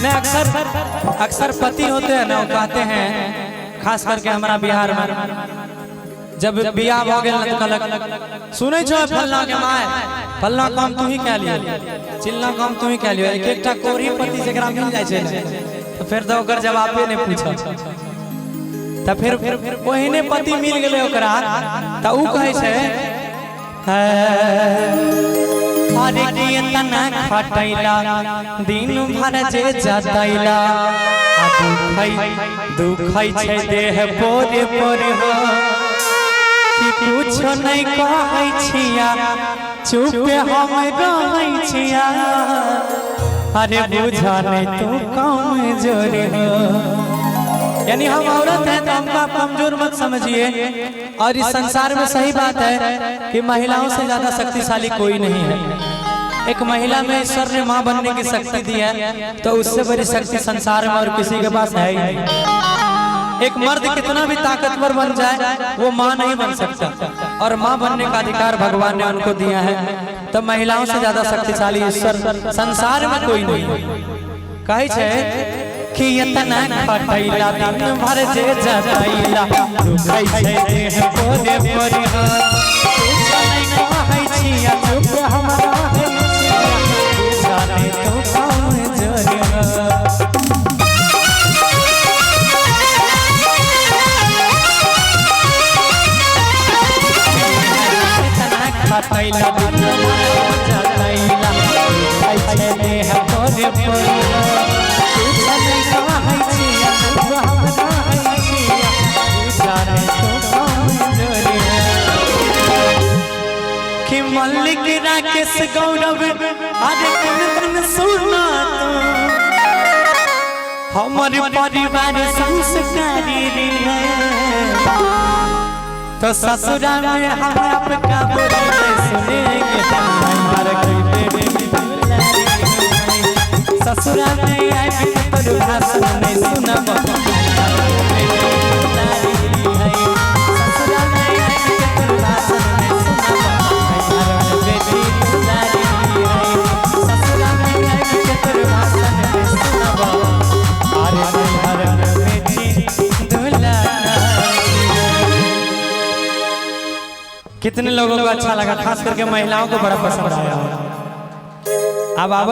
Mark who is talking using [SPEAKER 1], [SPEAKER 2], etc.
[SPEAKER 1] नहीं, अक्सर अक्सर पति होते हैं ना, वो कहते हैं, खास करके हमारा बिहार में जब बियाह भ गेल ने, तऽ कहलक, सुनै छौ फल्लाँ के my, फल्लाँ काम तू ही कए लियो, चिल्लाँ काम तू ही कए लियो। एक एकटा कोरी पति जकरा मिल जाइ छै ने, तऽ फेर तऽ ओकर जवाबे नहि पूछत। तऽ फेर ओहने पति मिल गेलै ओकरा, तऽ उ कहै छै, अरे कि इतना खटैला, दिन भर जे जतैला, आ दुखै दुखै छै देह पोरे पोरे हो, कि कुछो नहीं कहै छिया, चुप हम रहै छिया, अरे बुझा नहीं तू कमजोर हो। यानी हम औरत हैं तो हमको आप कमजोर मत समझिए। और इस संसार में सही बात है कि महिलाओं से ज्यादा शक्तिशाली कोई नहीं है। एक महिला में ईश्वर ने माँ बनने की शक्ति दी है, तो उससे बड़ी शक्ति संसार में और किसी के पास है ही नहीं। एक मर्द कितना भी ताकतवर बन जाए, वो माँ नहीं बन सकता, और माँ बनने का अधिकार भगवान ने उनको दिया है। तो महिलाओं से ज्यादा शक्तिशाली ईश्वर संसार में कोई नहीं है। कहै छै कि इतना खटैला, दिन भर जे जतैला, दुखै छै देह पोरे पोरे हो, कुछो नहीं कहै छिया, चुप हम रहै छिया, जाने तू कमजोर हो। इतना खटैला, दिन भर जतैला, दुखै छै देह पोरे पोरे हो, कुछो नहीं कहै छिया, चुप हम रहै छिया, जाने तू कमजोर हो। कि मल्लिक राकेश गौरव, अरे कुन सुना तू, हमर परिवार संस्कारी रे, तो ससुरा में हम आपका बोली नहीं सुनेंगे, हमार की बेटी दुलारी है। ससुरा में आबि के तोर भाषण नहीं सुनब, ससुरा में आबि के तोर भाषण नहीं सुनब, हमार बेटी दुलारी है। ससुरा में आबि के तोर भाषण नहीं सुनब, अरे नैहर बेटी दुलारी। कितने लोगों को अच्छा लगा, खास करके महिलाओं को बड़ा पसंद आया। अब